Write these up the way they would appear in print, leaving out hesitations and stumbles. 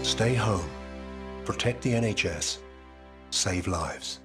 Stay home, protect the NHS, save lives.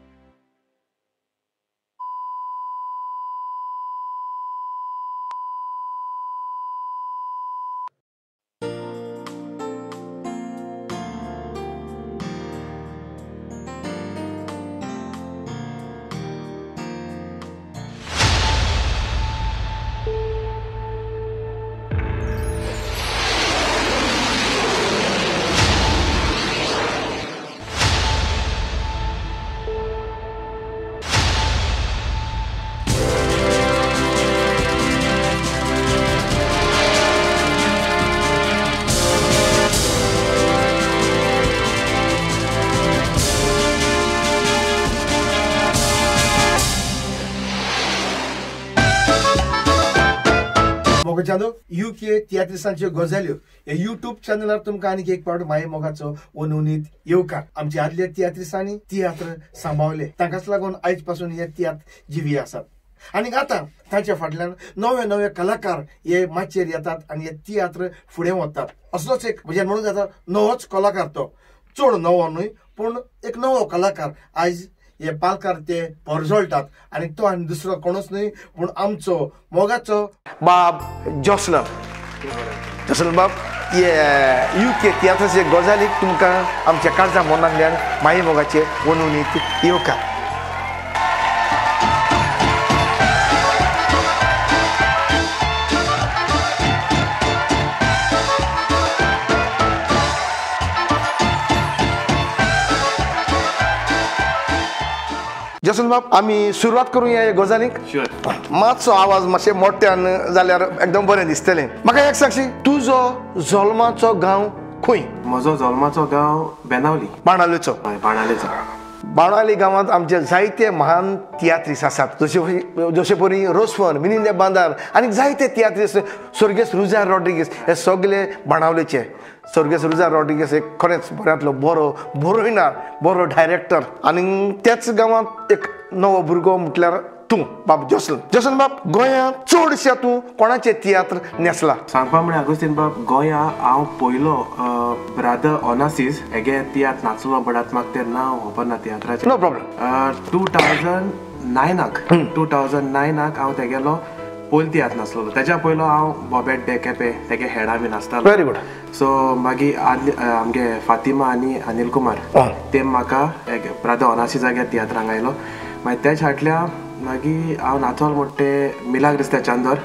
UK तियात्रिसांच्यो गजाल्यो ह्या YouTube चॅनलार तुमकां आनीक एक पावट माये मोगाचो अनवनीत येवकार. आमच्या आदल्या तियात्रिसांनी तियात्र सांबाळले, तांकांच लागून आयज पासून हे तियात्र जिवी आसात. आनी आतां तांच्या फाटल्यान नवे नवे कलाकार हे माचयेर येतात आनी हे तियात्र फुडें वतात. असलोच एक म्हणजे म्हणून जाता नवोच कलाकार, तो चड नवो न्हय पूण एक नवो कलाकार आयज हे पालकार ते परजळटात आनी तो आनी दुसरो कोणूच न्हय पूण आमचो मोगाचो बाब जोसलन. जोसलन बाब, हे युके तियात्राचे गजालीक तुमकां आमच्या काळजा मनांतल्यान माये मोगाचे वनवनीत येवकार. जसन बाब, आमी सुरवात करूया ह्या गजालीक. मातसो आवाज मातशे मोठ्यान जाल्यार एकदम बरें दिसतलें. म्हाका एक सांगशी, तुजो जल्माचो गांव खंय? म्हजो जल्माचो गांव बेनावली, बाणावलेचो. बाणावलेचो. बाणावली गांवांत आमचे जायते महान तियात्रीस आसात, जशे परी रोसफन, मिनिंदे बांदार आनी जायते तियात्रीस, स्वर्गेस्त रुजार रॉड्रिगीस, हे सगळे बाणावलेचे. स्वर्गेस्त रुजार रॉड्रिगीस एक खरेंच बऱ्यांतलो बरो बरोयणार, बरो डायरेक्टर. आनी त्याच गांवांत एक नवो भुरगो म्हटल्यार तूं बाब जोसलन. जोसलन बाब, गोंयांत चडशे तूं कोणाचे तियात्र न्हेसला? सांगपा म्हळ्यार आगोस्तीन बाब, गोंया हांव पयलो ब्रादर ओनासीस हेगे तियात्र नाचलो, बट आतां म्हाका तें नांव खबर ना तियात्राचें. No problem. 2009 2009 हांव तेगेलो पयलो तियात्र नाचलो. तेज्या पयलो हांव बॉबेट डे केपे तेगे हेडा बी नाचतालो. Very good. सो मागीर आमगे फातिमा आनी अनिल कुमार ते म्हाका ब्रादर ओनासीसागे तियात्रांक आयलो. मागीर तेज हाडल्या मागीर हांव नाचोल म्हणटा ते मिलाग्रिस त्या चांदोर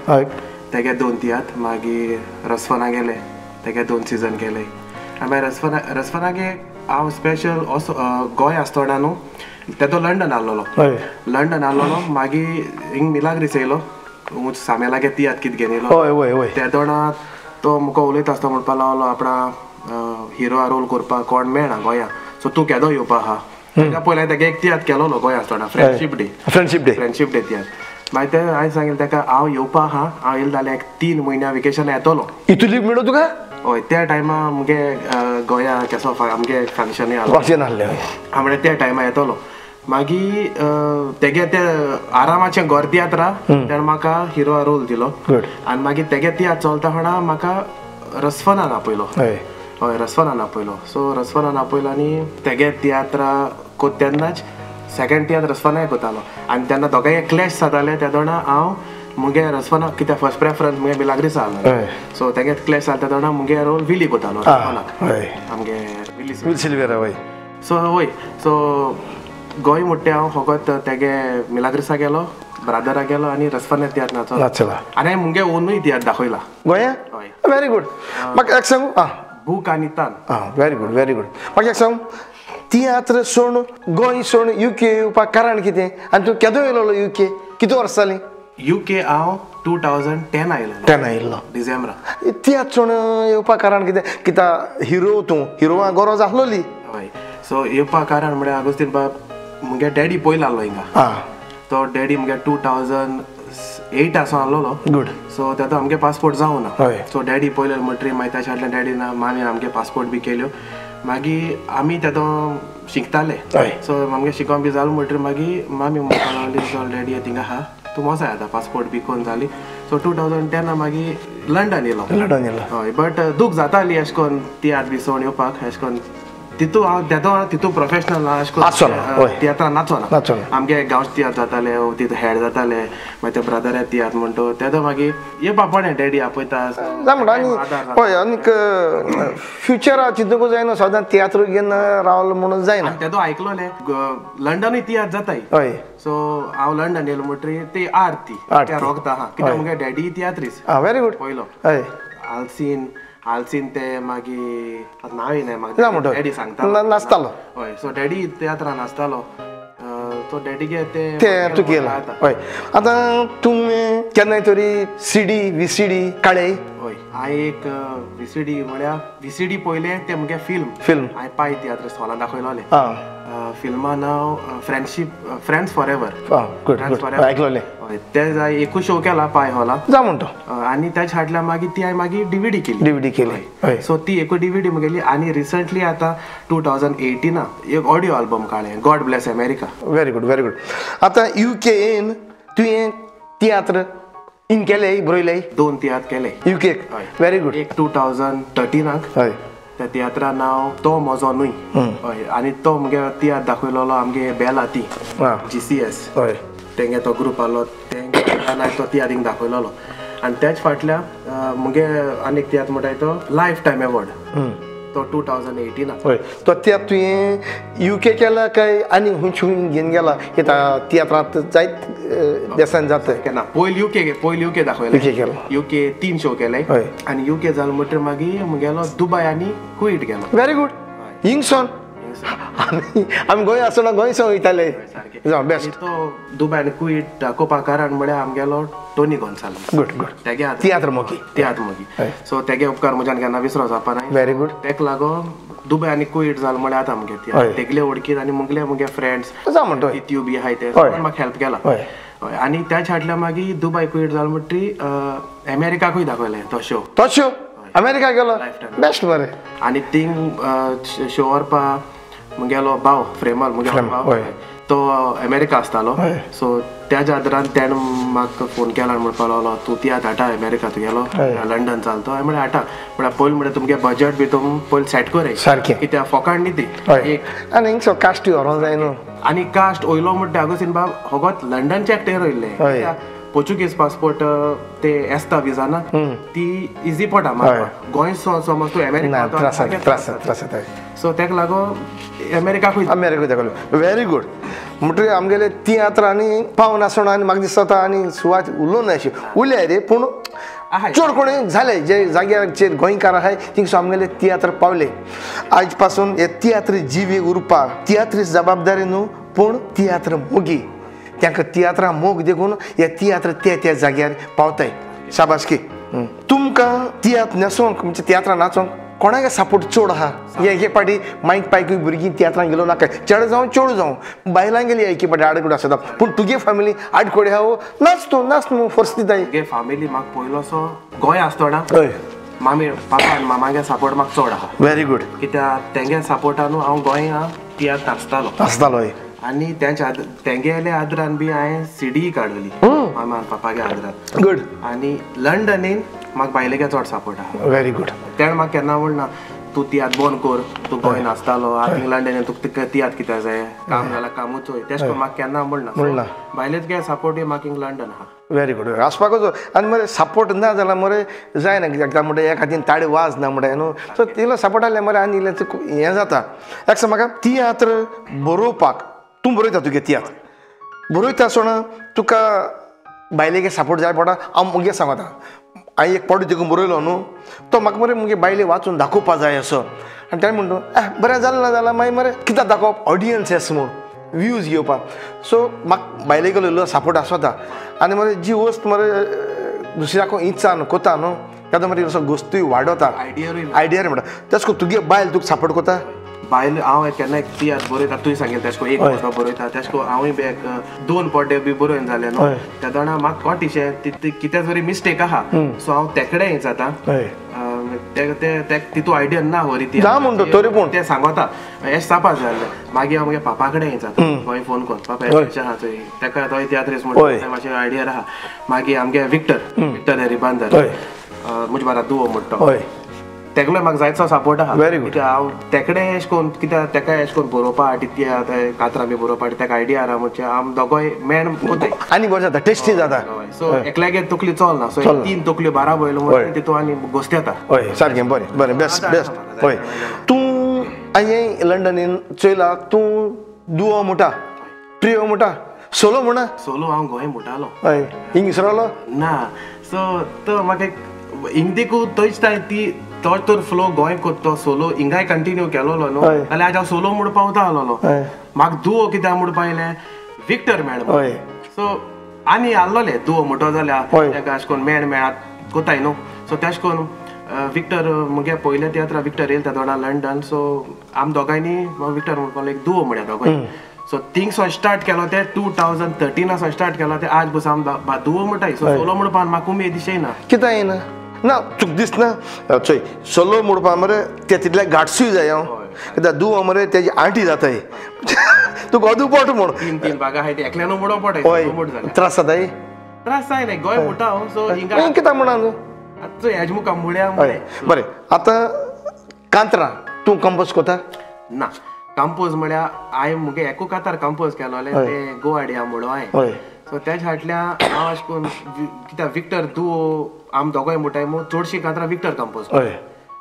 तेगे 2 तियात्र, मागीर रसफना गेले तेगे 2 सिजन केले. आनी मागीर रसफनागे हांव स्पेशल असो गोंय आसतना न्हू, तेदो लंडन आहलोलो. लंडन आहलोलो, मागीर हिंग मिलाग्रिस येयलो, ऊंच सामेलागे तियात्र कितें घेवन येयलो. तेदोणा तो मुका उलयता आसता म्हणपा लागलो आपणा हिरो रोल करपाक कोण मेळना गोंया, सो तूं केदो येवपा आहा. ताका पयलें तेगे एक तियात्र केलोलो गोंय आसतना, friendship day. Friendship day, friendship day तियात्र. मागीर ते हांवें सांगलें ताका हांव येवपा आहा, हांव येयलें जाल्यार एक 3 म्हयन्या वेकेशन येतलो. इतू लीव मेळो तुका? हय, त्या टायमा मुगे गोंया केसो आमगे फंक्शन फंक्शन आहलें, हांव म्हणलें त्या टायमा येतलो. मागीर तेगे ते आरामाचें घर तियात्रा तेणें म्हाका हिरो रोल दिलो. आनी मागीर तेगे तियात्र चलता म्हणा म्हाका रसफनान आपयलो. हय, रसफनान आपयलो. सो रसफनान आपयलो आनी तेगे तियात्रा कोत तेन्नाच सेकंड तियात्र रसफनाय कोतालो. आनी तेन्ना दोगांय क्लॅश जाताले. तेदोणा हांव मुगे रसफना कित्याक फर्स्ट प्रेफरन्स मुगे मिलाग्रिसा आहलो, सो तेगे क्लॅश जाता तेदोणा मुगे रोल विली कोतालो रसफनाक, आमगे विली सिल्वेरा. हय. सो हय, सो गोंय म्हणटा हांव फकत तेगे मिलाग्रिसा गेलो, ब्रादरा गेलो आनी रसफना तियात्र नाचलो. आनी हांवें मुगे ओनूय तियात्र दाखयला गोंया. हय, व्हेरी गुड. म्हाका एक सांगू, भूक आनी तान. Very good, very good. म्हाका एक सांग, तियात्र सोड गोंय सोड युके येवपाक कारण कितें आनी तूं केदो येयलो युके? कितू वर्सां जालीं युके? हांव 2010 आयलो. 10 आयिल्लो डिसेंबरा. तियात्र सोड येवपाक कारण कितें? कित्याक हिरो तूं, हिरोआ गरज आहलोली. हय, सो येवपाक कारण म्हळ्यार आगोस्तीन बाब, मुगे डॅडी पयलो आहलो हिंगा. तो डॅडी मुगे 2008 आसो आहलोलो. गुड. सो तेदो आमगे पासपोर्ट जावं ना. सो डॅडी पयलो म्हणटरी मागीर ताच्या फाटल्यान डॅडी ना मामीन आमगे पासपोर्ट बी केल्यो. मागीर आमी तेदो शिकताले. सो आमगे शिकोन बी जालें म्हणटरी मागीर मामी म्हणपाक लागली, चल डॅडी थिंगा आहा, तूं वचाय आतां, पासपोर्ट बी कोन जाली. सो 2010 मागीर लंडन येयलो. लंडन येयलो. हय, बट दूख जाताली अशें करून तियात्र बी सोडून येवपाक. अशें करून तितू हांव तेदो तितू प्रोफेशनल ना अशें करून तियात्रां नाचो ना. आमगे गांवचे तियात्र जाताले, तितू हेड जाताले, मागीर ते ब्रदर तियात्र म्हणटा तेदो मागीर येवपा पडलें डॅडी आपयता. आनी हय, आनीक फ्युचरा चिंतूंक जायना, सदां तियात्र घेवन रावलो म्हणून जायना. तेदो आयकलोलें लंडनूय तियात्र जाताय. हय, सो हांव लंडन येयलो म्हणटरी ती आर्ट ती रोगता आहा कित्याक मुगे डॅडी तियात्रीस. Very good. पयलो हय आलसीन, आलसीन ते मागीर नांवय न्हय म्हाका, डॅडी सांगता नाचतालो. हय, सो डॅडी तियात्रान नाचतालो, तो डॅडीगे ते तूं केला. हय, आतां तुवें केन्नाय तरी सीडी व्हीसीडी काडले? हय, हांवें एक व्हीसीडी म्हळ्यार व्हीसीडी पयलें तें मुगे फिल्म फिल्म हांवें पाय तियात्र हॉलान दाखयलोलें. फिल्मा नांव फ्रेंडशीप, फ्रेंड्स फॉर एवर. आयकलोलें. हय, ते हांवें एकूच शो केला पाय हॉलान जा म्हणटा. आनी त्याच्या फाटल्यान मागीर ती हांवें मागीर डीव्हीडी केली. डीव्हीडी केली. सो ती एकूय डीव्हीडी म्हगेली. आनी रिसंटली आतां 2018 एक ऑडियो आल्बम काडलें, God bless America. Very good, very good. आतां युकेन तुवें तियात्र इन केले, बरयले? 2 तियात्र केले युकेक. Very good. एक 2013 हय, त्या तियात्रा नांव तो म्हजो न्हय. हय, आनी तो मुगे तियात्र दाखयलोलो आमगे बेला ती GCS. हय, तेंगे तो ग्रूप आहलो, तेंगे तो तियात्र हिंग दाखयलोलो. आनी त्याच फाटल्या मुगे आनी एक तियात्र म्हणटाय तो लायफ टायम एवॉर्ड, तो 2018. हय, तो तियात्र तुवें युके केला काय आनी खंय खंय घेवन गेला? तियात्रांत जायत देसान जाता केन्ना? पयलीं युके, पयलीं युके दाखयलें. युके केलो. युके 3 शो केले. आनी युके जालो म्हणटकीर मागीर मुगेलो दुबय आनी कुवेट गेलो. Very good. हिंगसोन आमी गोंय आसतना गोंयसोन वयताले. बेस्ट. तो दुबय आनी कुवेट दाखोवपा कारण म्हळ्यार आमगेलो टोनी गोन्साल्वीस. Good good. तेगे तियात्र मोगी. तियात्र मोगी. सो तेगे उपकार म्हज्यान केन्ना विसरो जावपा ना. Very good. तेका लागून दुबय आनी कुवेट जालो म्हळ्यार आतां आमगे तियात्र तेगले वळखीन आनी मुगले मुगे फ्रेंड्स इत्यू बी आहाय ते म्हाका हेल्प केला. हय, आनी त्याच फाटल्यान मागीर दुबय कुवेट जालो म्हणटकीर अमेरिकाकूय दाखयलें तो शो. तो शो अमेरिका गेलो. बेस्ट बरें. आनी थिंग शो व्हरपा मुगेलो भाव फ्रेमल, मुगेलो भाव तो अमेरिका आसतालो. सो त्या जादरान तेणें म्हाका फोन केला आनी म्हणपाक लागलो तूं तियात्र हाडटा अमेरिका तुगेलो लंडन चलतो. हांवें म्हळें हाडटा, म्हळ्यार पयलीं म्हळ्यार तुमगे बजट बी तुम पयलीं सेट कोराय सारकें, कित्याक फोकाण न्ही ती. आनी हिंगसो कास्टूय व्हरोंक जाय न्हू. आनी कास्ट वयलो म्हणटा आगोसीन बाब होगोत लंडनचे एकटे रोयल्ले. पोर्चुगीज पासपोर्ट ते एसता विजा ना ती इजी पडटा म्हाका. गोंय समज तूं अमेरिका त्रास जाता. सो तेका लागून अमेरिकाकूय अमेरिका दाखयलो. Very good. म्हणटकीर आमगेले तियात्र आनी पावन आसना आनी म्हाका दिसता आनी सुवात उलोवना अशी उलय रे, पूण चड कोणी जाले जे जाग्याचेर गोंयकार आहाय थिंगसो आमगेले तियात्र पावले. आयज पासून हे तियात्र जिवी उरपाक तियात्रीस जबाबदारी न्हू, पूण तियात्र मोगी तांकां तियात्रां मोग देखून हे तियात्र त्या त्या जाग्यार पावताय. शाबासकी. तुमकां तियात्र न्हेसोंक म्हणजे तियात्रां नाचोंक कोणाक सपोर्ट चड आहा? हे एके पाटी मायक पायकूय भुरगीं तियात्रां गेलो नाका, चेडे जावं चेडूं जावं बायलां गेली एके पाटी आडकुडो आसता, पूण तुगे फॅमिली आडकोडे आहा नाच तूं नाच न्हू फोर्स दिताय. तुगे फॅमिली म्हाका पयलोसो गोंय आसतना हय मामी पापा आनी मामागे सपोर्ट म्हाका चड आहा. Very good. कित्याक तेंगे सपोर्टानू हांव गोंया तियात्र नाचतालो. नाचतालो. हय. आनी तेंच्या तेंगेले आदरान बी हांवें सीडी काडली मामा पापागे आदरान. गुड. आनी लंडनीन म्हाका बायलेगे चड सपोर्ट आहा. Very good. तेणें म्हाका केन्ना म्हणना तूं तियात्र बंद कर, तूं गोंय नाचतालो आतां लंडनीन तुका तियात्र कित्याक जाय, काम जाल्यार कामूच वय, तेश करून म्हाका केन्ना म्हणना. बायलेच गे सपोर्ट म्हाका हिंग लंडन आहा. Very good. आसपाकूच. आनी मरे सपोर्ट ना जाल्यार मरे जायना, कित्याक म्हणटा ह्या खातीर ताळे वाज ना म्हणटा न्हू. सो इल्लो सपोर्ट आसल्यार मरे आनी इल्लें हें जाता. एक म्हाका तियात्र बरोवपाक तूं बरयता, तुगे तियात्र बरयता आसतना तुका बायलेगे सपोर्ट जाय पडटा. हांव मुगे सांगता हांवें एक पडो देखून बरयलो न्हू, तो म्हाका मरे मुगे बायले वाचून दाखोवपा जाय असो. आनी तेणें म्हणटा बरें जालें ना जाल्यार मागीर मरे कित्याक दाखोवप, ऑडियन्स एस म्हूण व्यूज घेवपाक. सो म्हाका बायलेगेलो इल्लो सपोर्ट आसता. आनी मरे जी वस्त मरे दुसऱ्याक इत्सा कोता न्हू तेन्ना मरे इल्लोसो गोश्टूय वाडोता, आयडिया म्हणटा. तेच तुगे बायल तुका सपोर्ट कोता? बायल हांव केन्ना एक तियात्र बरयता, तुवें सांगलें तेश कोन्न एक पड्डो बरयता, तेश कोन्न हांवूय बी एक 2 पड्डे बी बरोवन जाले न्हू, तेदोणा म्हाका कोटिशें कितें तरी मिस्टेक आहा, सो हांव तेकडें जाता तितू आयडिया ना वरी ती तें सांगता हें सापा जाल्लें. मागीर हांव म्हगे पापा कडेन जाता, गोंय फोन कर पापा हें आहा चोय, तेका तोय तियात्रीस म्हणटा मातशें आयडिया आहा. मागीर आमगे विक्टर, विक्टर रिबांदर, म्हजे बारा दुवो म्हणटा तो तेगलो म्हाका जायचो सपोर्ट आहा. Very good. हांव तेकडे एश कोन कित्याक तेका एश कोन बरोवपा हाटी कातरां बी बरोवपा हाटी तेका आयडिया आहा म्हणजे आम दोगोय मेण कोताय आनी बरें जाता, टेस्टी जाता. सो एकल्यागे तकली चलना, सो 3 तकल्यो बारा बयलो म्हणटा तितू आनी गोश्ट येता. हय सारकें, बरें बरें, बेस्ट बेस्ट. हय तूं हांवें लंडनीन चोयला, तूं दुवो म्हणटा, ट्रियो म्हणटा, सोलो म्हणा? सोलो हांव गोंय म्हणटालो. हय हिंग विसरलो ना. सो तो म्हाका हिंग देखू थंयच ती तो तर फ्लो गोंय कोत्तो सोलो हिंगाय कंटिन्यू केलोलो न्हू, जाल्यार आज हांव सोलो म्हूण पावता आसलोलो. म्हाका दुवो कित्याक म्हूण पायलें विक्टर मॅडम. सो आनी आसलोले दुवो म्हणटो जाल्यार तेका अशें करून मेण मेळात कोताय न्हू. सो तेश करून विक्टर मुगे पयल्या तियात्रा विक्टर येयला तेदोणा लंडन. सो आम दोगांयनी विक्टर म्हणपाक एक दुवो म्हळ्या दोगांय. सो थिंगसो स्टार्ट केलो ते 2013 स्टार्ट केलो ते आज बस आम दुवो म्हणटाय. सो सोलो म्हणपाक म्हाका उमेद दिशें ना, कित्याक येना ना तुका दिसना. चोय सोलो म्हणपा मरे ते तितले गाटसूय जाय हांव, कित्याक दुवो मरे तेजी आंटी जाताय तुका अदू पोट म्हूण 3 भागां आहाय ते एकल्यानू म्हणो पोट. हय त्रास जाताय, त्रास जायना गोंय म्हणटा हांव. सो हिंगा कित्याक म्हणा तूं आतां हेज मुखार मुळ्या. हय बरें, आतां कांतरां तूं कंपोज कोता ना? कंपोज म्हळ्यार हांवें मुगे एकू कातार कंपोज केलोलें तें गोवाडिया म्हणून हांवें. सो तेज फाटल्या हांव अशें करून कित्याक विक्टर दुवो आम दोगोय म्हणटाय मू चडशीं कातरां विक्टर कंपोज.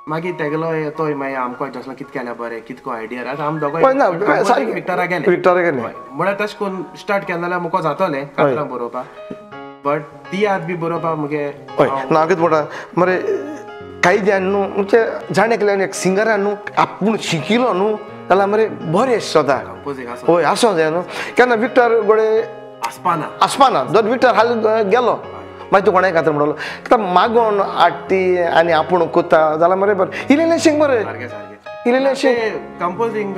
मागीर तेगेलो तोय मागीर आमकां जसलो कितें केल्यार बरें, कितको आयडिया आतां आम दोगोय विक्टरा गेले, विक्टरा गेले म्हळ्यार तशें करून स्टार्ट केलें जाल्यार मुको जातलें कातरां बरोवपाक. बट तियात्र बी बरोवपाक मुगे हय ना कितें म्हणटा मरे कायद्यान न्हू म्हणजे जाण एकल्यान एक सिंगरान न्हू आपूण शिकिलो न्हू जाल्यार मरे बरें दिसता. हय आसो जाय न्हू. केन्ना विक्टर गोडे आसपाना आसपाना जर विक्टर हाल गेलो मागीर तूं कोणाय खातीर म्हणटलो कित्याक मागोन हाडटी आनी आपूण कोता जाल्यार मरे बरें इल्लें शीक मरे इल्लें शीक. कंपोजींग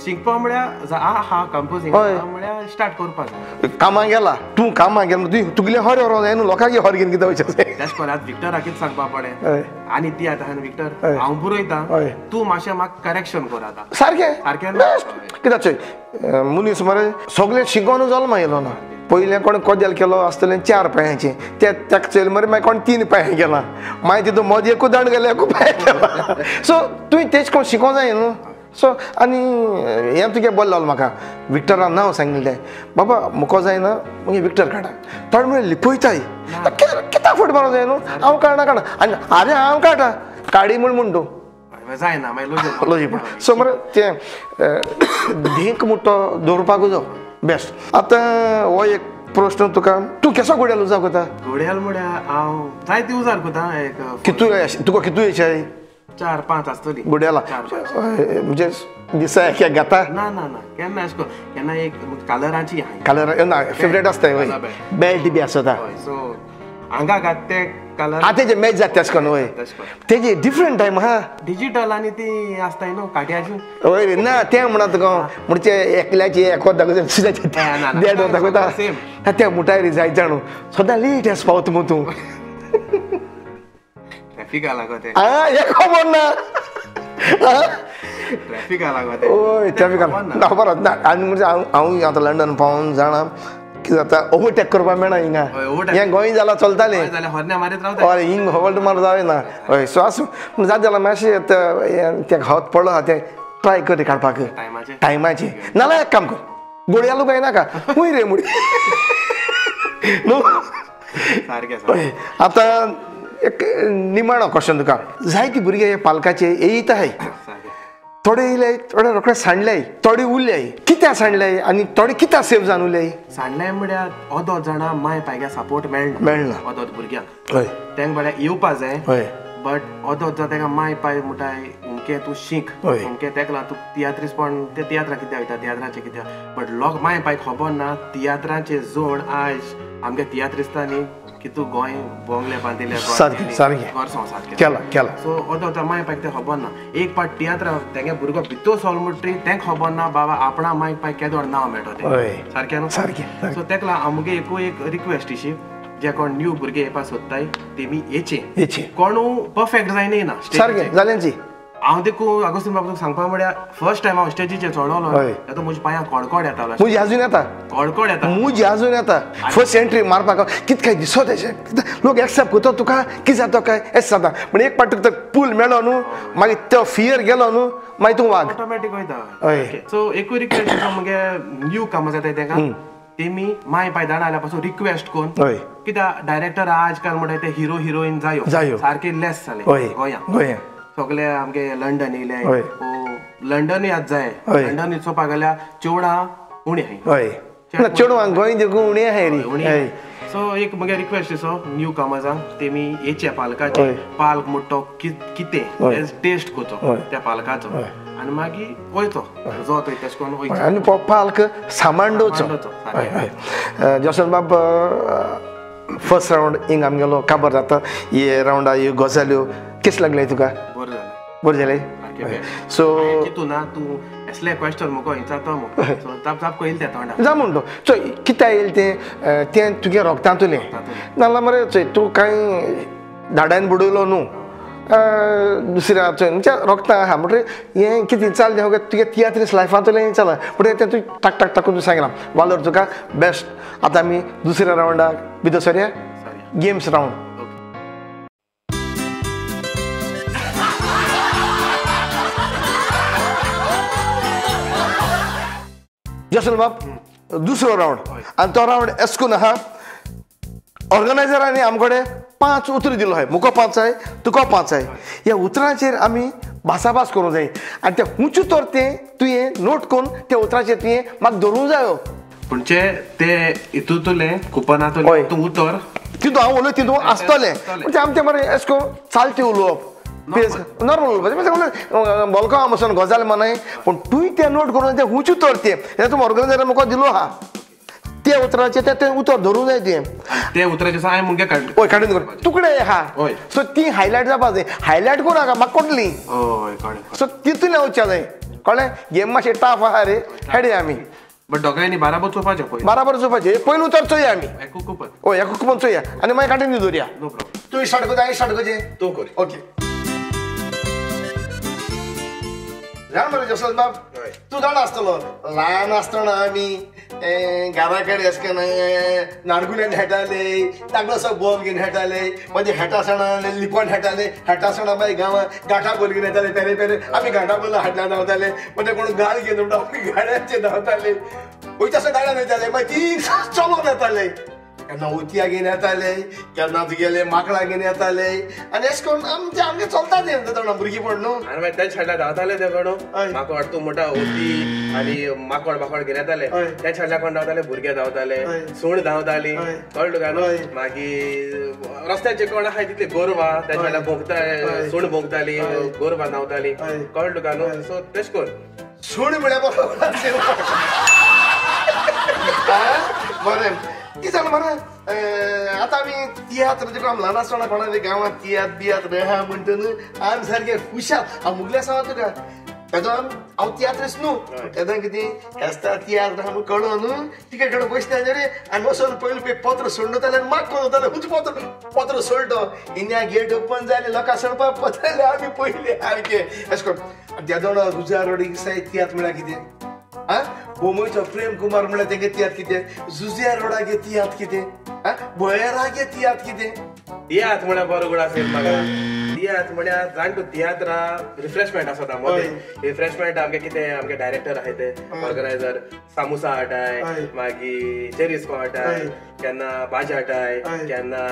शिकपा म्हळ्यार आहा कंपोजींग म्हळ्यार स्टार्ट करपाक जाय. कामाक गेला तूं, कामाक गेला तुवें तुगेलें हर व्हरोंक जाय न्हू, लोकांक हर घेवन कितें वयचें. तेश कोन आतां विक्टराक कितें सांगपा पडलें आनी ती आतां विक्टर हांव बरयता तूं मातशें म्हाका करेक्शन कर आतां सारकें सारकें. कित्याक चोय मनीस मरे सगळें शिकोवन जल्मा येयलो ना. पयलें कोण कोदेल केलो आसतलें 4 पांयांचें, ते ताका चोयलें मरे मागीर कोण 3 पांयां केलां, मागीर तितून मदीं एकूच दांड गेलें एकूच पांय केला. सो तुवें तेच कोण शिकोंक जाय न्हू. सो आनी हें तुगे बरें लागलो म्हाका विक्टरान नांव सांगिल्लें बाबा मुको जायना मागीर विक्टर काडा थोडे म्हळ्यार लिपयताय कित्याक फट मारूंक जाय न्हू, हांव काडना काडना आनी आरे हांव काडटा काडी म्हूण म्हण तूं जायना मागीर लोजी पण. सो मरे तें धेंक म्हूण तो दवरपाकूच जाय बेस्ट. आतां हो एक प्रश्न तुका, तूं केसो घोड्याल उजार कोता? घोड्याल म्हळ्यार हांव जायते उजार कोता. एक कितू तुका कितू येशाय? 4-5 आसतली घोड्याला म्हणजे दिसा एक एक घेता? ना ना ना केन्ना अशें करून केन्ना एक कलराची कलर ना फेवरेट आसता बेल्ट बी आसता. सो हांगा घात ते कलर आतां तेजे मॅच जाता तेश करून. वय तेजे डिफरंट टायम हा डिजिटल आनी ती आसताय न्हू काट्याची. वय ना तें म्हणा तुका म्हणजे एकल्याची एकच दाखयता दुसऱ्याची देड दाखयता तें मुठाय जायत जाणू सदां लेट आस पावता मू तूं. ट्रॅफिका लागो तें हें खबर ना. ट्रॅफिका लागो तें. हय ट्रॅफिका ना खबर ना. आनी म्हणजे हांव आतां लंडन पावून जाणा कितें जाता ओवरटेक करपाक मेळना हिंगा, हें गोंय जाल्यार चलतालें हय हिंग होल्ड मार जायना. हय सो आसूं पूण जाता जाल्यार मातशें तें हात पडलो आहा तें ट्राय कर काडपाक टायमाचें. नाल्यार एक काम कर गोडयालो काय नाका खूंय रे मुडी न्हू. सारकें. आतां एक निमाणो क्वेश्चन तुका, जायते भुरगे हे पालकाचे येयत आहाय, थोडे येयले थोडे रोखडे सांडले, थोडे उरले, कित्याक सांडले आनी थोडे कित्याक सेफ जावन उरले? सांडले म्हळ्यार ओदोद जाणां माय पायग्या सपोर्ट मेळना मेळना ओदोद भुरग्यांक. हय तेंक म्हळ्यार येवपा जाय. हय बट ओदोद जाता तेका माय पाय म्हणटाय उमके तूं शीक उमके तेका लागून तूं तियात्रिसपण ते तियात्रां कित्याक वयता तियात्राचें कित्याक बट लोक माय पायक खबर ना तियात्राचें जोड आयज आमगे तियात्रिस्तांनी की तूं गोंय बोंगले बांदिले घर संवसार केला केला. सो ओदोद माय पायक तें खबर ना. एक पाट तियात्र तेंगे भुरगो भितर सोल म्हणटरी तें खबर ना बाबा आपणा माय पाय केदोड नांव मेळटा तें सारकें न्हू. सारकें. सो तेका लागून आमगे एकूय एक रिक्वेस्ट अशी जे कोण न्यू भुरगे येवपाक सोदताय तेमी येचे येचे कोणू परफेक्ट जायना ना सारकें जाल्याची हांव देखून आगोस्तीन बाबू सांगपा म्हळ्यार फर्स्ट टायम हांव स्टेजीचेर चडवलो तेन्ना म्हज्या पांयांक कडकड येतालो. म्हजी आजून येता कडकड येता, म्हजी आजून येता. फर्स्ट एंट्री मारपाक कित काय दिसो तेशें लोक एक्सेप्ट करता तुका कितें जाता काय एस जाता. पूण एक पाट तुका पूल मेळ्ळो न्हू मागीर तो फियर गेलो न्हू मागीर तूं वाग ऑटोमॅटीक वयता. सो एकूय रिक्वेस्ट मुगे न्यू कामां जाताय तेका तेमी my पाय जाणा जाल्यार पासून रिक्वेस्ट करून कित्याक डायरेक्टर आजकाल म्हणटा ते हिरो हिरोईन जायो जायो सारके लेस जाले गोंया सगळे आमगे लंडन येयले लंडनूय आतां जाय. लंडन चोवपाक गेल्यार चेवडां उणी आहाय, चेडवां गोंय देखून उणी आहाय रे. सो एक म्हगे रिक्वेस्ट सो न्यू कामाजांक तेमी येचे पालकाचे पालक म्हणटा तो कितें टेस्ट करचो त्या पालकाचो आनी मागीर वयचो जो थंय तेश करून वयचो आनी पालक सामान दवरचो. हय हय जॉसन बाब, फर्स्ट रावंड हिंग आमगेलो काबर जाता हे रावंडा ह्यो गजाल्यो केस लागले तुका? बरें जालें, बरें जालें. सो तूं ना तूं असले क्वेश्चन म्हाका विचारता मगो सो जाप जाप कळयली त्या तोंडाक जा म्हणटो. चोय कितें येयलें तें तें तुगे रोगतांतलें नाल्यार मरे चोय तूं कांय धाडान बुडयलो न्हू दुसऱ्या चोय म्हणजे रोगतां आहा म्हणटकीर हें कितें चल्लें तुगे तियात्रीस लायफांतलें चला पूण तें तूं टाक टाक टाकून तूं सांगलां वालोर तुका बेस्ट. आतां आमी दुसऱ्या रावंडाक भितर सरया, गेम्स रावंड. जॉसन बाब, दुसरो रावंड आनी तो रावंड एसकून आहा ऑर्गनायझरांनी आमकडे 5 उतरां दिलो आहाय, मुको 5 आहाय तुका 5 आहाय. ह्या उतरांचेर आमी भासाभास करूंक जाय आनी तें खंयचें उतर तें तुवें नोट करून त्या उतराचेर तुवें म्हाका धरूंक जायो. पूण ते हितूंतलें कुपनांतलें तूं उतर तितून हांव उलय तितून आसतलें म्हणजे आमचें मरे एशें करून चालतें उलोवप नॉर्मल उलोवपाचें बोलको हांव वचोन गजाल मनाय पूण तुवें तें नोट करून तें खंयचें उतर तें हें तूं ऑर्गनायझरान म्हाका दिलो आहा त्या उतराचें तें उतर धरूंक जाय तुवें. ते उतराचें हांवें मुगे काडलें हय काडून तुकडे आहा सो ती हायलायट जावपा जाय. हायलायट करूं नाका म्हाका कोटली हय कळ्ळें. सो तितून वचचें जाय कळ्ळें. गेम मातशें टाफ आहा रे हेडया आमी बट दोगांयनी बराबर चोवपाचें पयलीं बराबर चोवपाचें पयलीं उतर चोया आमी एकू कुपन हय एकू कुपन चोया आनी मागीर कांटिन्यू दवरया. No problem. तूं स्टार्ट करता हांवें स्टार्ट करचें? तूं कर. ओके जाण मरे जॉसन बाब, तूं जाणा आसतलो ल्हान आसतना आमी घरा कडेन अशें करून नाडगुल्यान खेळटाले, तांगडो बॉल घेवन खेळटाले, मागीर हेटासणां लिपोन खेळटाले, हेटासणां मागीर गांवांत गांठा बॉल घेवन येताले, पेरे पेरे आमी गांठा बॉल हाडल्या धांवताले, मागीर कोण गाळ घेवन म्हणटा आमी गाड्यांचेर धांवताले, वयता आसतना गाड्यान वयताले, मागीर ती चलोन येताले, केन्ना उतया घेवन येताले, केन्ना तुगेले माकडां घेवन येताले आनी अशें करून आमचें आमचें चलता तें तोंडा भुरगेपण न्हू. आनी मागीर तेच सायडा धांवताले ते कोण माकोड तूं म्हणटा होती आनी माकोड माकोड घेवन येताले त्या सायडा कोण धांवताले भुरगे धांवताले, सूण धांवताली कळ्ळें तुका न्हू. मागीर रस्त्याचे कोण आहाय तितले गोरवां त्या सायडा भोंकता सूण भोंकताली गोरवां धांवताली कळ्ळें तुका न्हू. सो तेश करून सूण म्हळ्यार बरें कितें जालें मरे आतां आमी तियात्र तुका आमी ल्हान आसतना कोणा गांवांत तियात्र बियात्र आहा म्हणटा न्हू आमी सारके खुशाल. हांव मुगले सांगता तुका तेदोन हांव तियात्रीस न्हू तेदोन कितें हेस्ता तियात्र आहा म्हूण कळ्ळो न्हू तिकेट काडून बसले रे आनी वचोन पयलीं पत्र सोडून वताले आनी माग करून वताले खंयचें पत्र पत्र सोडलो इन्या गेट ओपन जालें लोकां सोडपाक पत्राले आमी पयलीं सारकें अशें करून तेदोन रुजार रोडीक तियात्र म्हळ्यार कितें आं बोमोयचो प्रेम कुमार म्हळ्यार तेगे तियात्र कितें, जुझ्या रोडागे तियात्र कितें, आं बोयरागे तियात्र कितें. तियात्र म्हळ्यार बरो गुड आसेल म्हाका तियात्र म्हळ्यार जाण तूं तियात्रा रिफ्रेशमेंट आसता मदें रिफ्रेशमेंट आमगे कितें आमगे डायरेक्टर आहाय ते ऑर्गनायझर सामोसा हाडाय मागीर चेरीस हाडाय केन्ना भाजी हाडाय केन्ना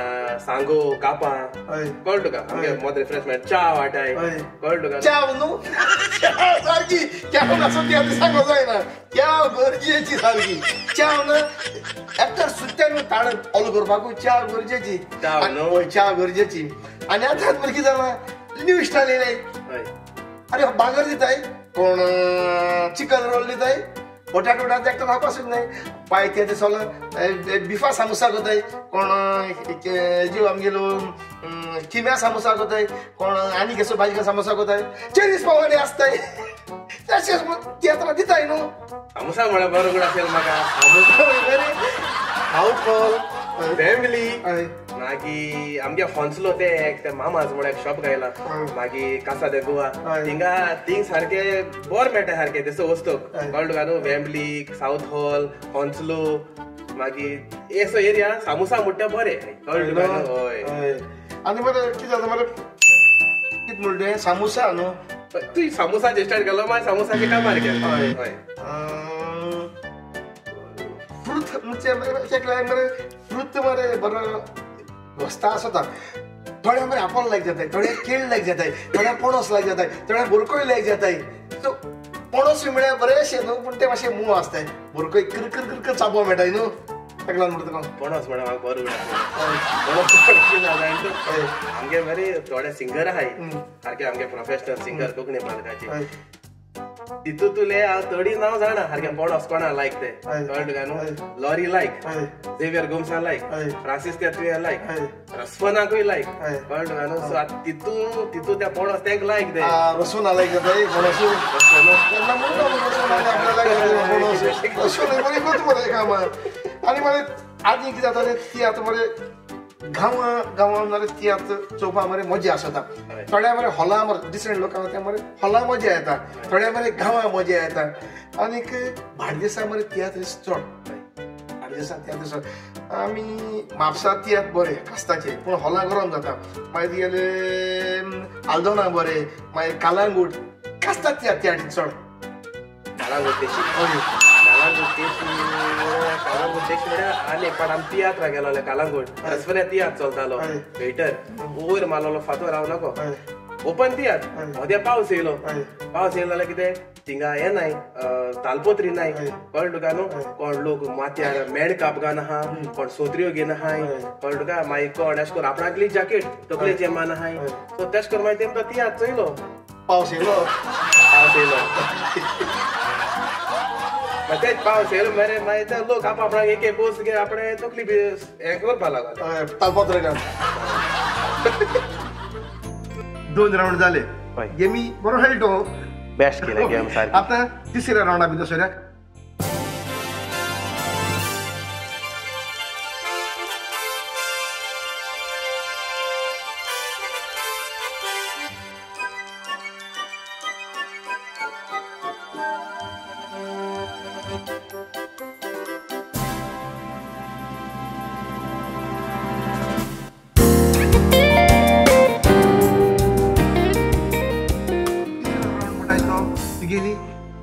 सांगो कापां कळ्ळें तुका आमगे मदें रिफ्रेशमेंट च्या हाडाय कळ्ळें तुका. च्या न्हू सारकी च्या नासत तियात्र सांगो जायना च्या गरजेची सारकी च्या ना एकतर सुट्ट्यान ताण ऑल करपाकूय च्या गरजेची च्या गरजेची. आनी आतां मरे कितें जालां न्यू स्टायल येयले अरे बांगर दिताय कोण चिकन रोल दिताय बटाट वटाट एकटो खावपाक न्हय पाय ते सोल बिफा सामोसा करताय कोण जीव आमगेलो किम्या सामोसा करताय कोण आनी कसो भाजी सामोसा करताय चेरीस पावानी आसताय तशेंच तियात्रां दिताय न्हू. सामोसा म्हळ्यार बरो गुड आसेल म्हाका सामोसा हावज फॉल फॅमिली मागीर आमगे होन्सलो ते एक ते मामाज म्हळ्यार एक शॉप घायला मागीर कासा दे गोवा थिंगा थिंग सारके बोर मेळटा सारके तेसो वस्तू कळ्ळें तुका न्हू वेम्बली सावथ हॉल होन्सलो मागीर एसो एरिया सामोसा म्हणटा बरें कळ्ळें तुका न्हू हय आनी मरे कितें जाता मरे कितें म्हणलें सामोसा न्हू तूं सामोसाचे स्टार्ट केलो मागीर सामोसाचे कामार गेलो हय हय फ्रूट म्हणजे मरे फ्रूट मरे बरो वस्ता आसता थोड्या मरे आपोल लायक जाताय थोड्या केळ लायक जाताय थोड्या पणस लायक जाताय थोड्या बुरकोय लायक जाताय सो पणस म्हळ्यार बरेंशें न्हू पूण तें मातशें मोव आसताय बुरकोय किरकिर किरकिर चाबो मेळटाय न्हू ताका लागून म्हणटा तुका पणस म्हळ्यार म्हाका बरो पणस आमगे मरे थोडे सिंगर आहाय सारके आमगे प्रोफेशनल सिंगर कोंकणी पालकाचे तितूंतले हांव थोडी नांव जाणा सारकें पणस कोणा लायक ते कळ्ळें तुका न्हू लॉरी लायक झेवियर गोम्सा लायक फ्रांसीस तेतुया लायक रस्फनाकूय लायक कळ्ळें तुका न्हू सो आतां तितू तितू त्या पणस तेंक लायक ते रसोना लायक जाता पणस आनी मरे आनी कितें जाता ती आतां मरे गांवां गांवां मरे तियात्र चोवपा मरे मजा आसता थोड्या मरे हॉला मरे डिफरंट लोक आसा ते मरे हॉला मजा येता थोड्या मरे गांवां मजा येता आनीक बार्देसा मरे तियात्र चड बार्देसा तियात्र चड आमी म्हापसा तियात्र बरे कास्ताचे पूण हॉला गरम जाता मागीर गेले आल्दोना बरे मागीर कालांगूट कास्ता तियात्र तियात्री चड कालांगूट तेशी कालांगूट तेशी कालांगूट तेशी म्हळ्यार आनी एक पाट आमी तियात्रा गेलोले कालांगूट रसफऱ्या तियात्र चलतालो वेटर वयर मारलेलो फातोर हांव नको ओपन तियात्र मदें पावस येयलो पावस येयलो जाल्यार कितें थिंगा हें नाय तालपोत्री नाय कळ्ळें तुका न्हू कोण लोक माथ्यार मेण काप घान आहा कोण सोत्र्यो घेन आहाय कळ्ळें तुका मागीर कोण अशें करून आपणाकली जॅकेट तकलेचें मान आहाय सो तेश करून मागीर तेमकां तियात्र चोयलो पावस येयलो पावस येयलो तेच पावस येयलो मरे मागीर ते लोक आप आपणाक एक एक पोस्ट घेवन आपणें तकली बी हें करपा लागले तालपत्र घाल दोन रावंड जाले गेमी बरो खेळटो बेस्ट केले गेम सारकी आतां तिसऱ्या रावंडा भितर सोऱ्या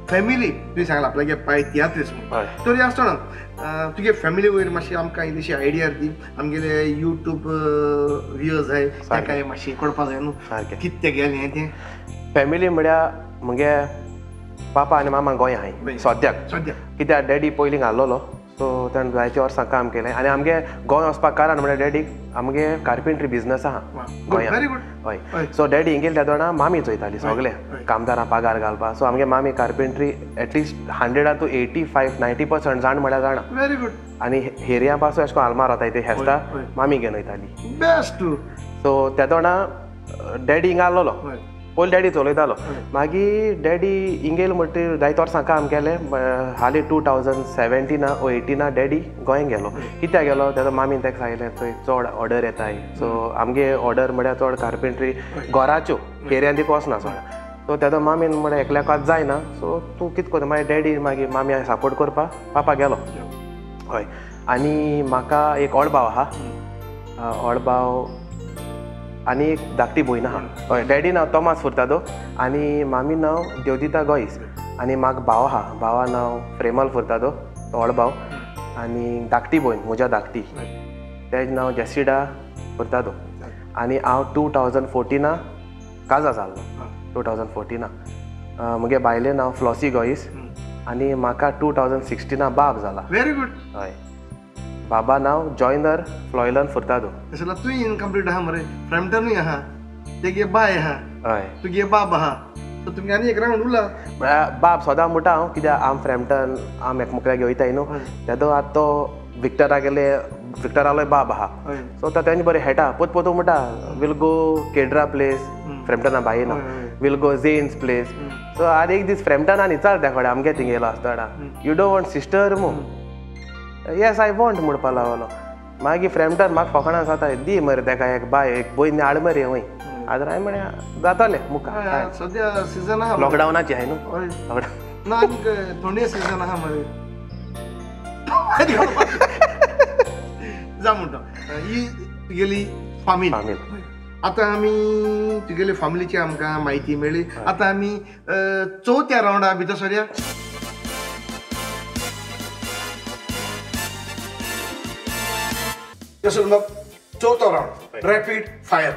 फॅमिली तुवें सांगलां आपल्यागे पाय तियात्रीस म्हणून तरी आसतना तुगे फॅमिली वयर मातशी आमकां इल्लीशी आयडिया दी आमगेले युट्यूब व्युअर्स आहाय तांकां मातशी कळपा जाय न्हू कितें तें गेलें हें तें फॅमिली म्हळ्यार मुगे पापा आनी मामा गोंया आहाय सद्याक सद्याक कित्याक डॅडी पयलीं घाल्लोलो सो ताणें जायते वर्सां काम केलें आनी आमगे गोंय वचपाक कारण म्हळ्यार डॅडीक आमगे कार्पेंट्री बिजनस आहा गोंयांत हय सो डॅडी हिंगेल त्या दोणा मामी चोयताली सगळे कामदारां पगार घालपाक सो आमगे मामी कार्पेंट्री एटलिस्ट 100 to 85 90% जाण म्हळ्यार जाणा व्हेरी गुड आनी हेरयां पासून अशें करून आलमार वताय ते हेस्ता मामी घेवन वयताली बेस्ट सो त्या दोणा डॅडी हिंगा आसलेलो पयलीं डॅडी चलयतालो मागीर डॅडी हिंगेल म्हणटकीर जायते वर्सां काम केलें हालीं 2017 ओ 18 डॅडी गोंयांत गेलो कित्याक गेलो तेजो मामीन ताका सांगलें थंय चड ऑर्डर येताय सो आमगे ऑर्डर म्हळ्यार चड कार्पेंट्री घराच्यो एरियान ती वचना चड सो तेजो मामीन म्हळ्यार एकल्याक जायना सो तूं कितें करता मागीर डॅडी मागीर मामी सपोर्ट करपाक पापा गेलो हय आनी म्हाका एक व्हड भाव आहा व्हड भाव आनी एक धाकटी भयण आहा हय डॅडी नांव तोमास फुर्तादो आनी मामी नांव देवदिता गोयस आनी म्हाका भाव आहा भावा नांव फ्रेमल फुर्तादो तो व्हड भाव आनी धाकटी भयण म्हज्या धाकटी तेजें नांव जेसिडा फुर्तादो आनी हांव 2014 काजा जाल्लो 2014 म्हगे बायलें नांव फ्लॉसी गोयस आनी म्हाका 2016 बाब जाला व्हेरी गुड हय बाबा नांव जॉयनर फ्लॉयलन फुर्तादो तूं इनकम्प्लीट आहा मरे फ्रॅम्पटनूय आहा तेगे बाय आहा हय तुगे बाब आहा सो तुमगे आनी एक रावंड उरला म्हळ्यार बाब सदां म्हणटा हांव कित्याक आम फ्रॅम्पटन आम एकमुकल्याक वयताय न्हू तेदो आतां तो विक्टरा गेले विक्टरालोय बाब आहा सो तो तेंचे बरें हेटा पोत पोतू म्हणटा will go Kedra place फ्रॅम्पटना बाई ना will go Jane's place so आज एक दीस फ्रॅम्पटन आनी चल त्या कडेन आमगे थिंग येयलो आसतना you don't want sister मू येस I want म्हणपा लागलो मागीर फ्रेमटान म्हाका फकाणां जाता दी मरे तेका एक बाय एक भयण हाड मरे वय. आतां हांवें म्हळें जातलें मुखार. सद्या सिजन आहा लॉकडावनाची आहाय न्हू. ना आनीक थंडे सिजन आहा मरे. जा म्हणटा ही तुगेली फामील. आतां आमी तुगेले फामिलीची आमकां म्हायती मेळ्ळी. आतां आमी चवथ्या रावंडा भितर सरया. जसो बाब चवथो रावंड रॅपीड फायर.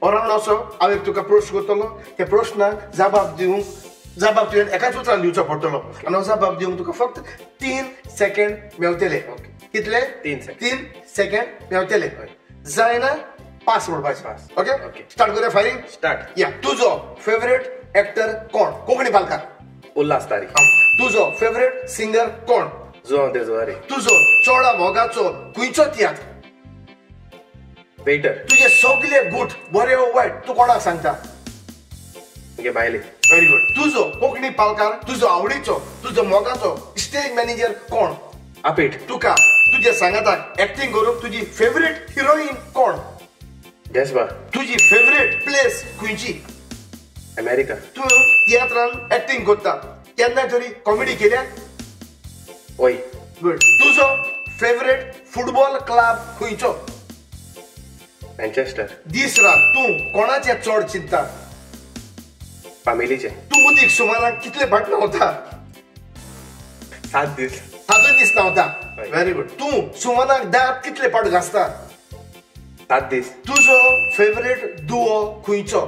हो रावंड असो हांव एक तुका प्रश्न करतलो, त्या प्रश्नाक जबाब दिवंक जबाब तुवें एकाच उतरान दिवचो पडटलो आनी हो जबाब दिवंक तुका फक्त 3 सेकंड मेवतले. कितले? 3 सेकंड. 3 सेकंड मेवतले. जायना पास म्हणपाचें. ओके स्टार्ट करूया फायरींग. स्टार्ट. या तुजो फेवरेट एक्टर कोण? कोंकणी पालकार. उल्हास तारी. तुजो फेवरेट सिंगर कोण? जुआंव दे जुआरी. तुजो चोडा मोगाचो खंयचो तियात्र? वेटर. तुजे सगळे गुट बरे वायट तूं कोणाक सांगता? तुगे बायले. Very good. तुजो कोंकणी पालकार, तुजो आवडीचो, तुजो मोगाचो स्टेज मॅनेजर कोण? आपेट. तुका तुजे सांगाताक एक्टिंग करूंक तुजी फेवरेट हिरोईन कोण? जसबा. तुजी फेवरेट प्लेस खंयची? अमेरिका. तूं तियात्रान एक्टिंग करता, केन्ना तरी कॉमेडी केल्या? वय. गुड. तुजो फेवरेट फुटबॉल क्लब खंयचो? मँचेस्टर. दीस रात तूं कोणाचें चड चिंता? फामिलीचें. तूं उदीक सुमाराक कितले फाट न्हांवता? 7 दीस. 7 दीस न्हांवता. Very good. तूं सुमाराक दांत कितले फाट घासता? 7 दीस. तुजो फेवरेट दुवो खंयचो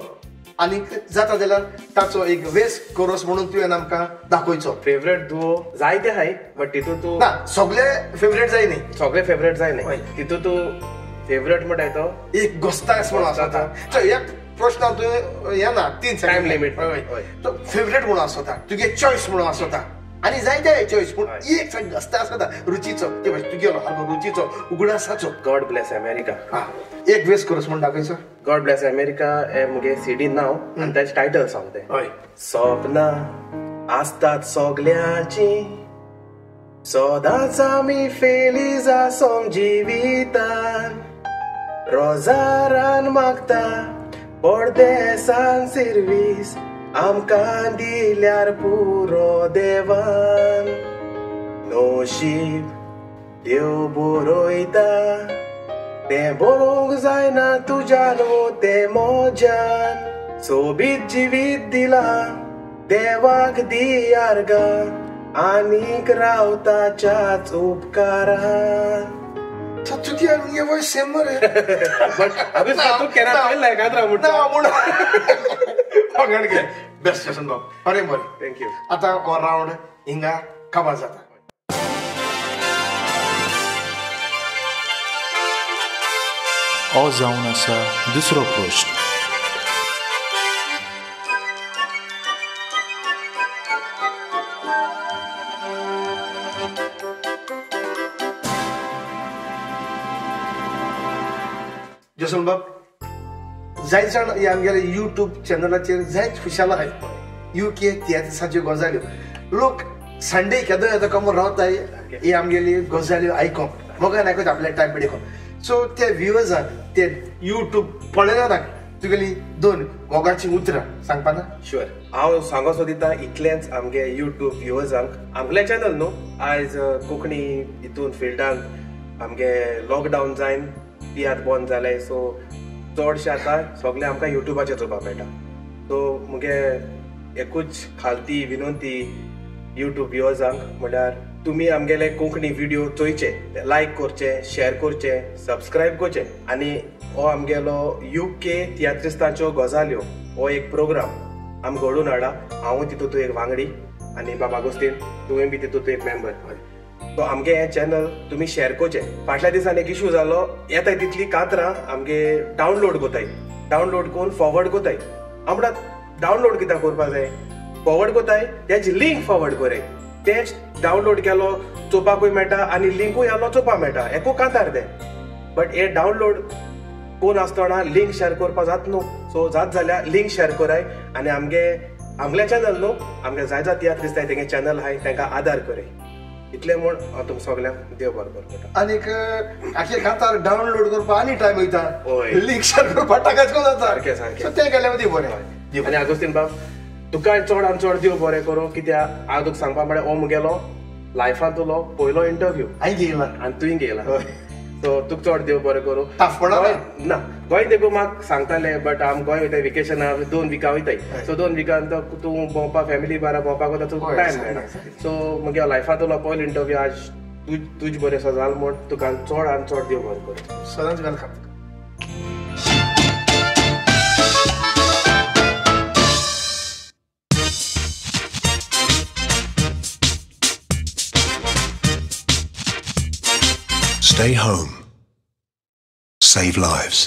आनीक जाता जाल्यार ताचो एक वेस कोरस म्हणून तुवें आमकां दाखयचो. फेवरेट दुवो जायते आहाय बट तितून तूं ना सगळे फेवरेट जाय न्ही. सगळे फेवरेट जाय न्ही. तितून तूं फेवरेट म्हणटाय तो एक गोस्तास म्हणून आसता. एक प्रश्न तुवें हें ना 3 सेकंड टायम लिमीट. तो फेवरेट म्हणून आसता, तुगे चॉयस म्हणून आसता आनी जायते चॉयस पूण एक गस्ता आसता रुचीचो. ते भाशेन तुगेलो सारको रुचीचो उगडासाचो. God bless America. एक वेस कोरस म्हणून दाखयचो. गॉड ब्लेस अमेरिका हे मुगे सीडी नांव आनी ताचें टायटल सॉंग तें. हय. सपनां आसतात सगल्यांचीं, सदांच आमी फेलीज आसोंक जिवितान, रोजारान मागता परदेसान सिर्वीस आमकां दिल्यार पुरो देवान, नशीब देव बरयता तें बरोवंक जायना तुज्यान वो तें मोज्यान, सोबीत जिवीत दिलां देवाक दी अर्गां आनीक रावताच्याच उपकारान. तुजी आनी वॉयस सेम मरे. बट अभी तूं केन्ना लायकात राव म्हणटा. बेस्ट जसन बाब. बरें बरें. Thank you. आतां हो रावंड हिंगा काबार जाता. हो जावन आसा दुसरो प्रश्न. जसन बाब जायत जाण हे आमगेले यूट्यूब चॅनलाचेर जायत खुशाल आहाय युके तियात्राच्यो गजाल्यो. लोक संडे केदो येता कमर रावताय हे आमगेली गजाल्यो आयकोंक मोगान आयकता आपल्या टायम पिडे. सो ते व्युवर्सांक ते यूट्यूब पळयना तुगेली 2 मोगाचीं उतरां सांगपा ना? शुअर. हांव सांगो सोदिता इतलेंच आमगे यूट्यूब व्युवर्सांक. आमगेलें चॅनल न्हू आयज कोंकणी हितून फिल्डांत आमगे लॉकडावन जायन तियात्र बंद जाले, सो चडशे आतां सगळें आमकां यूट्यूबाचेर चोवपाक मेळटा. सो मुगे एकूच खालती विनंती यूट्यूब व्युवर्सांक म्हणल्यार तुमी आमगेले कोंकणी व्हिडियो चोयचे, लायक करचे, शेअर करचे, सबस्क्रायब करचे आनी हो आमगेलो युके तियात्रिस्तांच्यो गजाल्यो हो एक प्रोग्राम आमी घडोवन हाडला. हांवूय तितूंत एक वांगडी आनी बाबा आगोस्तीन तुवें बी तितूंत एक मेंबर. सो आमगे हें चॅनल तुमी शेअर करचें. फाटल्या दिसान एक इशू जालो, येताय तितलीं कातरां आमगे डावनलोड कोताय, डावनलोड करून फॉवर्ड कोताय. हांव म्हणटा डावनलोड कित्याक करपाक जाय, फॉवर्ड कोताय तेज लिंक फॉवर्ड कोराय, तेच डावनलोड केलो चोवपाकूय मेळटा आनी लिंकूय आलो चोवपाक मेळटा, एकू कांतार तें. बट हे डावनलोड कोण आसतना लिंक शेअर करपाक जात न्हू. सो जात जाल्यार लिंक शेअर कोराय आनी आमगे आमगेलें चॅनल न्हू आमगे जाय जाय तियात्रिस्त आहाय तेंगे चॅनल आहाय तेंकां आदार कोराय. इतलें म्हूण हांव तुमकां सगल्यांक देव बरें करूं म्हणटा. आनीक आख्खे कांतार डावनलोड करपाक आनी टायम वयता, लिंक शेअर करपाक टाकाच कोण जाता. सारकें सारकें. सो तें केल्यार ती बरें. आनी आगोस्तीन बाब तुका चड आनी चड देव बरें करूं, कित्याक हांव तुका सांगपा म्हळ्यार हो मुगेलो लायफांतलो पयलो इंटरव्यू हांवें घेयला आनी तुवें घेयला. सो तुका चड देव बरें करूं. ना गोंय देखून म्हाका सांगताले बट आम गोंय वयताय वेकेशना 2 विकां वयताय, सो 2 विकान तो तूं भोंवपाक फॅमिली बारा भोंवपाक वता, तुका टायम मेळना. सो मुगे लायफांतलो पयलो इंटरव्यू आज तुज बरें सो जाल म्हूण तुका चड आनी चड देव बरें करूं. सदांच welcome. Stay home. Save lives.